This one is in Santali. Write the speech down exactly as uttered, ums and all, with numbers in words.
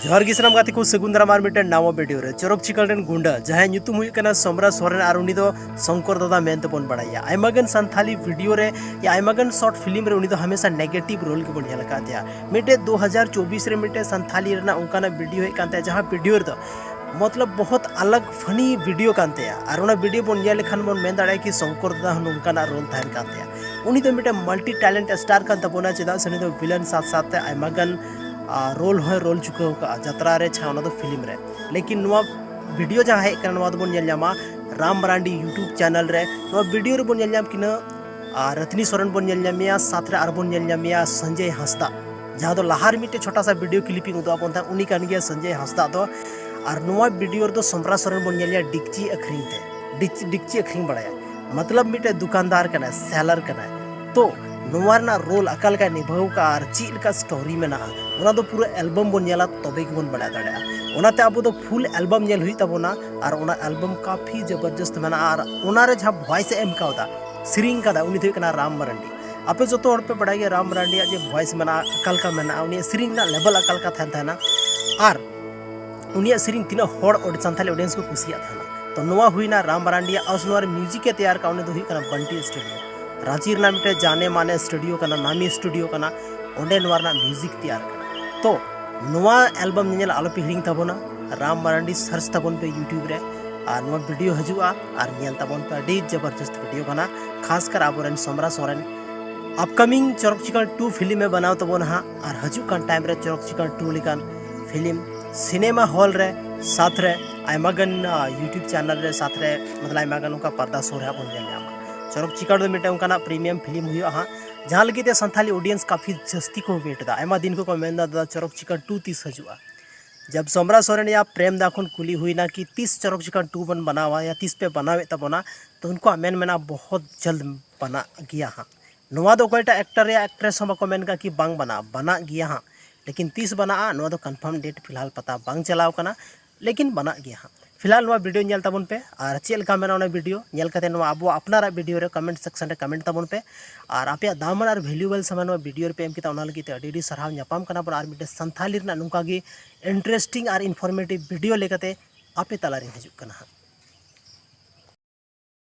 ᱡᱚᱦᱟᱨ ᱜᱮ ᱥᱟᱱᱟᱢ ᱜᱟᱛᱮ ᱠᱚ, ᱥᱟᱹᱜᱩᱱ ᱫᱟᱨᱟᱢ ᱟᱨ ᱢᱤᱫᱴᱮᱱ ᱱᱟᱣᱟ ᱵᱷᱤᱰᱤᱭᱳ ᱨᱮ᱾ ᱪᱚᱨᱚᱠ ᱪᱤᱠᱟᱹᱲ ᱨᱮᱱ ᱜᱩᱱᱰᱟᱹ ᱡᱟᱦᱟᱸᱭ ᱧᱩᱛᱩᱢ ᱦᱩᱭᱩᱜ ᱠᱟᱱᱟ ᱥᱚᱢᱨᱟ ᱥᱚᱨᱮᱱ ᱟᱨ ᱩᱱᱤ ᱫᱚ ᱥᱚᱝᱠᱚᱨ ᱫᱟᱫᱟ ᱢᱮᱱ ᱛᱮᱵᱚᱱ ᱵᱟᱲᱟᱭᱟ᱾ ᱟᱭᱢᱟ ᱜᱟᱱ ᱥᱟᱱᱛᱷᱟᱞᱤ ᱵᱷᱤᱰᱤᱭᱳ ᱨᱮ ᱭᱟ ᱟᱭᱢᱟ ᱜᱟᱱ ᱥᱚᱨᱴ ᱯᱷᱤᱞᱢ ᱨᱮ ᱩᱱᱤ ᱫᱚ ᱦᱟᱢᱮᱥᱟ ᱱᱮᱜᱮᱴᱤᱵᱷ ᱨᱳᱞ ᱜᱮᱵᱚᱱ ᱧᱮᱞ ᱟᱠᱟᱫᱮᱭᱟ᱾ ᱢᱤᱫᱴᱮᱡ ᱫᱩ ᱦᱟᱡᱟᱨ ᱪᱚᱵᱵᱤᱥ ᱨᱮ ᱢᱤᱫᱴᱮᱡ ᱥᱟᱱᱛᱷᱟᱞᱤ ᱨᱮᱱᱟᱜ ᱚᱱᱠᱟᱱᱟᱜ ᱵᱷᱤᱰᱤᱭᱳ ᱦᱮᱡ ᱠᱟᱱ ᱛᱟᱭᱟ, ᱡᱟᱦᱟᱸ ᱵᱷᱤᱰᱤᱭᱳ ᱨᱮᱫᱚ ᱢᱚᱛᱞᱚᱵ ᱵᱚᱦᱩᱛ ᱟᱞᱟᱜᱽ ᱯᱷᱟᱱᱤ ᱵᱷᱤᱰᱤᱭᱳ ᱠᱟᱱ ᱛᱟᱭᱟ᱾ ᱟᱨ ᱚᱱᱟ ᱵᱷᱤᱰᱤᱭᱳ ᱵᱚᱱ ᱧᱮᱞ ᱞᱮᱠᱷᱟᱱ ᱵᱚᱱ ᱢᱮᱱ ᱫᱟᱲᱮᱭᱟᱜᱼᱟ ᱠᱤ ᱥᱚᱝᱠᱚᱨ ᱫᱟᱫᱟ ᱦᱚᱸ ᱱᱚᱝᱠᱟᱱᱟᱜ ᱨᱳᱞ ᱛᱟᱦᱮᱱ ᱠᱟᱱ ᱛᱟᱭᱟ᱾ ᱩᱱᱤ ᱫᱚ ᱢᱤᱫᱴᱮᱱ ᱢᱟᱞᱴᱤ ᱴᱮᱞᱮᱱᱴ ᱥᱴᱟᱨ ᱠᱟᱱ ᱛᱟᱵᱚᱱᱟ, ᱪᱮᱫᱟᱜ ᱥᱮ ᱩᱱᱤ ᱫᱚ ᱵᱷᱤᱞᱮᱱ ᱥᱟᱛ ᱥᱟᱛ ᱛᱮ ᱟᱭᱢᱟ ᱜᱟᱱ ᱨᱳᱞ ᱦᱚᱸᱭ ᱨᱳᱞ ᱪᱩᱠᱟᱹᱣ ᱠᱟᱜᱼᱟ, ᱡᱟᱛᱨᱟ ᱨᱮ ᱪᱷᱟ ᱚᱱᱟ ᱫᱚ ᱯᱷᱤᱞᱢ ᱨᱮ᱾ ᱞᱮᱠᱤᱱ ᱱᱚᱣᱟ ᱵᱷᱤᱰᱤᱭᱳ ᱡᱟᱦᱟᱸ ᱦᱮᱡ ᱠᱟᱱᱟ, ᱱᱚᱣᱟ ᱫᱚᱵᱚᱱ ᱧᱮᱞ ᱧᱟᱢᱟ ᱨᱟᱢ ᱢᱟᱨᱟᱱᱰᱤ ᱭᱩᱴᱩᱵᱽ ᱪᱮᱱᱮᱞ ᱨᱮ᱾ ᱱᱚᱣᱟ ᱵᱷᱤᱰᱤᱭᱳ ᱨᱮᱵᱚᱱ ᱧᱮᱞ ᱧᱟᱢ ᱠᱤᱱᱟ ᱟᱨ ᱨᱟᱛᱷᱱᱤ ᱥᱚᱨᱮᱱ ᱵᱚᱱ ᱧᱮᱞ ᱧᱟᱢᱮᱭᱟ, ᱥᱟᱛ ᱨᱮ ᱟᱨᱵᱚᱱ ᱧᱮᱞ ᱧᱟᱢᱮᱭᱟ ᱥᱚᱧᱡᱚᱭ ᱦᱟᱸᱥᱫᱟ, ᱡᱟᱦᱟᱸ ᱫᱚ ᱞᱟᱦᱟ ᱨᱮ ᱢᱤᱫᱴᱮᱡ ᱪᱷᱳᱴᱟ ᱥᱟ ᱵᱷᱤᱰᱤᱭᱳ ᱠᱞᱤᱯᱤᱝ ᱩᱫᱩᱜ ᱟᱵᱚᱱ ᱛᱟᱦᱮᱸᱫ, ᱩᱱᱤ ᱠᱟᱱ ᱜᱮᱭᱟ ᱥᱚᱧᱡᱚᱭ ᱦᱟᱸᱥᱫᱟ ᱫᱚ᱾ ᱟᱨ ᱱᱚᱣᱟ ᱵᱷᱤᱰᱤᱭᱳ ᱨᱮᱫᱚ ᱥᱚᱢᱨᱟ ᱥᱚᱨᱮᱱ ᱵᱚᱱ ᱧᱮᱞ ᱧᱟᱢᱮᱭᱟ ᱰᱤᱠᱪᱤ ᱟᱹᱠᱷᱨᱤᱧ ᱛᱮ, ᱰᱤᱠᱪᱤ, ᱰᱤᱠᱪᱤ ᱟᱹᱠᱷᱨᱤᱧ ᱵᱟᱲᱟᱭᱟ, ᱢᱚᱛᱞᱚᱵ ᱢᱤᱫᱴᱮᱡ ᱫᱚᱠᱟᱱᱫᱟᱨ ᱠᱟᱱᱟᱭ, ᱥᱮᱞᱟᱨ ᱠᱟᱱᱟᱭ᱾ ᱛᱚ ᱱᱚᱣᱟ ᱨᱮᱱᱟᱜ ᱨᱳᱞ ᱚᱠᱟ ᱞᱮᱠᱟᱭ ᱱᱤᱵᱷᱟᱹᱣ ᱠᱟᱜᱼᱟ ᱟᱨ ᱪᱮᱫ ᱞᱮᱠᱟ ᱥᱴᱳᱨᱤ ᱢᱮᱱᱟᱜᱼᱟ, ᱚᱱᱟ ᱫᱚ ᱯᱩᱨᱟᱹ ᱮᱞᱵᱟᱢ ᱵᱚᱱ ᱧᱮᱞᱟ, ᱛᱚᱵᱮ ᱜᱮᱵᱚᱱ ᱵᱟᱲᱟᱭ ᱫᱟᱲᱮᱭᱟᱜᱼᱟ᱾ ᱚᱱᱟᱛᱮ ᱟᱵᱚ ᱫᱚ ᱯᱷᱩᱞ ᱮᱞᱵᱟᱢ ᱧᱮᱞ ᱦᱩᱭᱩᱜ ᱛᱟᱵᱚᱱᱟ᱾ ᱟᱨ ᱚᱱᱟ ᱮᱞᱵᱟᱢ ᱠᱟᱯᱷᱤ ᱡᱚᱵᱚᱨᱡᱚᱥᱛ ᱢᱮᱱᱟᱜᱼᱟ᱾ ᱟᱨ ᱚᱱᱟ ᱨᱮ ᱡᱟᱦᱟᱸ ᱵᱷᱚᱭᱮᱥ ᱮ ᱮᱢ ᱠᱟᱣᱫᱟ, ᱥᱮᱨᱮᱧ ᱠᱟᱫᱟ, ᱩᱱᱤ ᱫᱚ ᱦᱩᱭᱩᱜ ᱠᱟᱱᱟ ᱨᱟᱢ ᱢᱟᱨᱟᱱᱰᱤ᱾ ᱟᱯᱮ ᱡᱚᱛᱚ ᱦᱚᱲ ᱯᱮ ᱵᱟᱲᱟᱭ ᱜᱮᱭᱟ ᱨᱟᱢ ᱢᱟᱨᱟᱱᱰᱤᱭᱟᱜ ᱡᱮ ᱵᱷᱚᱭᱮᱥ ᱢᱮᱱᱟᱜᱼᱟ, ᱚᱠᱟ ᱞᱮᱠᱟ ᱢᱮᱱᱟᱜᱼᱟ, ᱩᱱᱤᱭᱟᱜ ᱥᱮᱨᱮᱧ ᱨᱮᱱᱟᱜ ᱞᱮᱵᱮᱞ ᱚᱠᱟ ᱞᱮᱠᱟ ᱛᱟᱦᱮᱱ ᱛᱟᱦᱮᱱᱟ, ᱟᱨ ᱩᱱᱤᱭᱟᱜ ᱥᱮᱨᱮᱧ ᱛᱤᱱᱟᱹᱜ ᱦᱚᱲ ᱚᱰᱤ-, ᱥᱟᱱᱛᱟᱲᱤ ᱚᱰᱤᱭᱮᱱᱥ ᱠᱚ ᱠᱩᱥᱤᱭᱟᱜ ᱛᱟᱦᱮᱱᱟ᱾ ᱛᱚ ᱱᱚᱣᱟ ᱦᱩᱭᱱᱟ ᱨᱟᱢ ᱢᱟᱨᱟᱱᱰᱤᱭᱟᱜ, ᱟᱨ ᱱᱚᱣᱟ ᱨᱮ ᱢᱤᱭᱩᱡᱤᱠ ᱮ ᱛᱮᱭᱟᱨ ᱠᱟᱜ, ᱩᱱᱤ ᱫᱚ ᱦᱩᱭᱩᱜ ᱠᱟᱱᱟ ᱵᱟᱱᱴᱤ ᱥᱴᱩᱰᱤᱭᱳ, ᱨᱟᱸᱪᱤ ᱨᱮᱱᱟᱜ ᱢᱤᱫᱴᱮᱱ ᱡᱟᱱᱮ ᱢᱟᱱᱮ ᱥᱴᱩᱰᱤᱭᱳ ᱠᱟᱱᱟ, ᱱᱟᱢᱤ ᱥᱴᱩᱰᱤᱭᱳ ᱠᱟᱱᱟ, ᱚᱸᱰᱮ ᱱᱚᱣᱟ ᱨᱮᱱᱟᱜ ᱢᱤᱭᱩᱡᱤᱠ ᱛᱮᱭᱟᱨ ᱠᱟᱱᱟ᱾ ᱛᱚ ᱱᱚᱣᱟ ᱮᱞᱵᱟᱢ ᱧᱮᱧᱮᱞ ᱟᱞᱚᱯᱮ ᱦᱤᱲᱤᱧ ᱛᱟᱵᱚᱱᱟ, ᱨᱟᱢ ᱢᱟᱨᱟᱱᱰᱤ ᱥᱟᱨᱪ ᱛᱟᱵᱚᱱ ᱯᱮ ᱭᱩᱴᱩᱵᱽ ᱨᱮ, ᱟᱨ ᱱᱚᱣᱟ ᱵᱷᱤᱰᱤᱭᱳ ᱦᱤᱡᱩᱜᱼᱟ, ᱟᱨ ᱧᱮᱞ ᱛᱟᱵᱚᱱ ᱯᱮ, ᱟᱹᱰᱤ ᱡᱚᱵᱚᱨᱡᱚᱥᱛ ᱵᱷᱤᱰᱤᱭᱳ ᱠᱟᱱᱟ, ᱠᱷᱟᱥ ᱠᱟᱨ ᱟᱵᱚᱨᱮᱱ ᱥᱚᱢᱨᱟ ᱥᱚᱨᱮᱱ᱾ ᱟᱯᱠᱟᱢᱤᱝ ᱪᱚᱨᱚᱠ ᱪᱤᱠᱟᱹᱲ ᱴᱩ ᱯᱷᱤᱞᱢ ᱮ ᱵᱮᱱᱟᱣ ᱛᱟᱵᱚᱱᱟ ᱦᱟᱸᱜ, ᱟᱨ ᱦᱤᱡᱩᱜ ᱠᱟᱱ ᱴᱟᱭᱤᱢ ᱨᱮ ᱪᱚᱨᱚᱠ ᱪᱤᱠᱟᱹᱲ ᱴᱩ ᱞᱮᱠᱟᱱ ᱯᱷᱤᱞᱢ ᱥᱤᱱᱮᱢᱟ ᱦᱚᱞ ᱨᱮ, ᱥᱟᱛ ᱨᱮ ᱟᱭᱢᱟ ᱜᱟᱱ, ᱟ, ᱭᱩᱴᱩᱵᱽ ᱪᱮᱱᱮᱞ ᱨᱮ, ᱥᱟᱛ ᱨᱮ ᱢᱚᱛᱞᱚᱵ ᱟᱭᱢᱟ ᱜᱟᱱ ᱚᱱᱠᱟ ᱯᱟᱨᱫᱟ ᱥᱳ ᱨᱮ ᱦᱟᱸᱜ ᱵᱚᱱ ᱧᱮᱞ ᱧᱟᱢᱟ᱾ ᱪᱚᱨᱚᱠ ᱪᱤᱠᱟᱹᱲ ᱫᱚ ᱢᱤᱫᱴᱮᱱ ᱚᱱᱠᱟᱱᱟᱜ ᱯᱨᱤᱢᱤᱭᱟᱢ ᱯᱷᱤᱞᱢ ᱦᱩᱭᱩᱜᱼᱟ ᱦᱟᱸᱜ, ᱡᱟᱦᱟᱸ ᱞᱟᱹᱜᱤᱫ ᱛᱮ ᱥᱟᱱᱛᱷᱟᱞᱤ ᱚᱰᱤᱭᱮᱱᱥ ᱠᱟᱯᱷᱤ ᱡᱟᱹᱥᱛᱤ ᱠᱚ ᱣᱮᱴ ᱮᱫᱟ᱾ ᱟᱭᱢᱟ ᱫᱤᱱ ᱠᱷᱚᱱ ᱠᱚ ᱢᱮᱱ ᱮᱫᱟ, "ᱫᱟᱫᱟ, ᱪᱚᱨᱚᱠ ᱪᱤᱠᱟᱹᱲ ᱴᱩ ᱛᱤᱥ ᱦᱤᱡᱩᱜᱼᱟ?" ᱡᱟᱵ ᱥᱚᱢᱨᱟ ᱥᱚᱨᱮᱱ ᱭᱟ ᱯᱨᱮᱢ ᱫᱟ ᱠᱷᱚᱱ ᱠᱩᱞᱤ ᱦᱩᱭᱱᱟ ᱠᱤ ᱛᱤᱥ ᱪᱚᱨᱚᱠ ᱪᱤᱠᱟᱹᱲ ᱴᱩ ᱵᱚᱱ ᱵᱮᱱᱟᱣᱟ ᱭᱟ ᱛᱤᱥ ᱯᱮ ᱵᱮᱱᱟᱣᱮᱫ ᱛᱟᱵᱚᱱᱟ, ᱛᱚ ᱩᱱᱠᱩᱣᱟᱜ ᱢᱮᱱ ᱢᱮᱱᱟᱜᱼᱟ ᱵᱚᱦᱚᱛ ᱡᱟᱞᱫ ᱵᱮᱱᱟᱜ ᱜᱮᱭᱟ ᱦᱟᱸᱜ᱾ ᱱᱚᱣᱟ ᱫᱚ ᱚᱠᱚᱭᱴᱟᱜ ᱮᱠᱴᱟᱨ ᱨᱮᱭᱟᱜ ᱮᱠᱴᱨᱮᱥ ᱦᱚᱸ ᱵᱟᱠᱚ ᱢᱮᱱ ᱠᱟᱜ ᱠᱤ ᱵᱟᱝ ᱵᱮᱱᱟᱜᱼᱟ, ᱵᱮᱱᱟᱜ ᱜᱮᱭᱟ ᱦᱟᱸᱜ᱾ ᱞᱮᱠᱤᱱ ᱛᱤᱥ ᱵᱮᱱᱟᱜᱼᱟ, ᱱᱚᱣᱟ ᱫᱚ ᱠᱚᱱᱯᱷᱟᱨᱢ ᱰᱮᱴ ᱯᱷᱤᱞᱦᱟᱞ ᱯᱟᱛᱟ ᱵᱟᱝ ᱪᱟᱞᱟᱣ ᱠᱟᱱᱟ, ᱞᱮᱠᱤᱱ ᱵᱮᱱᱟᱜ ᱜᱮᱭᱟ ᱦᱟᱸᱜ᱾ ᱯᱷᱤᱞᱦᱟᱞ ᱱᱚᱣᱟ ᱵᱷᱤᱰᱤᱭᱳ ᱧᱮᱞ ᱛᱟᱵᱚᱱ ᱯᱮ, ᱟᱨ ᱪᱮᱫ ᱞᱮᱠᱟ ᱢᱮᱱᱟᱜᱼᱟ ᱚᱱᱟ ᱵᱷᱤᱰᱤᱭᱳ ᱧᱮᱞ ᱠᱟᱛᱮ ᱱᱚᱣᱟ ᱟᱵᱚᱣᱟᱜ ᱟᱯᱱᱟᱨᱟᱜ ᱵᱷᱤᱰᱤᱭᱳ ᱨᱮ ᱠᱚᱢᱮᱱᱴ ᱥᱮᱠᱥᱚᱱ ᱨᱮ ᱠᱚᱢᱮᱱᱴ ᱛᱟᱵᱚᱱ ᱯᱮ᱾ ᱟᱨ ᱟᱯᱮᱭᱟᱜ ᱫᱟᱢᱟᱱ ᱟᱨ ᱵᱷᱮᱞᱩᱭᱮᱵᱚᱞ ᱥᱚᱢᱚᱭ ᱱᱚᱣᱟ ᱵᱷᱤᱰᱤᱭᱳ ᱨᱮᱯᱮ ᱮᱢ ᱠᱮᱫᱟ, ᱚᱱᱟ ᱞᱟᱹᱜᱤᱫ ᱛᱮ ᱟᱹᱰᱤ ᱟᱹᱰᱤ ᱥᱟᱨᱦᱟᱣ᱾ ᱧᱟᱯᱟᱢ ᱠᱟᱱᱟ ᱵᱚᱱ ᱟᱨ ᱢᱤᱫᱴᱮᱱ ᱥᱟᱱᱛᱷᱟᱞᱤ ᱨᱮᱱᱟᱜ ᱱᱚᱝᱠᱟ ᱜᱮ ᱤᱱᱴᱟᱨᱮᱥᱴᱤᱝ ᱟᱨ ᱤᱱᱯᱷᱚᱨᱢᱮᱴᱤᱵᱷ ᱵᱷᱤᱰᱤᱭᱳ ᱞᱮᱠᱟᱛᱮ ᱟᱯᱮ ᱛᱟᱞᱟᱨᱤᱧ ᱦᱤᱡᱩᱜ ᱠᱟᱱᱟ ᱦᱟᱸᱜ᱾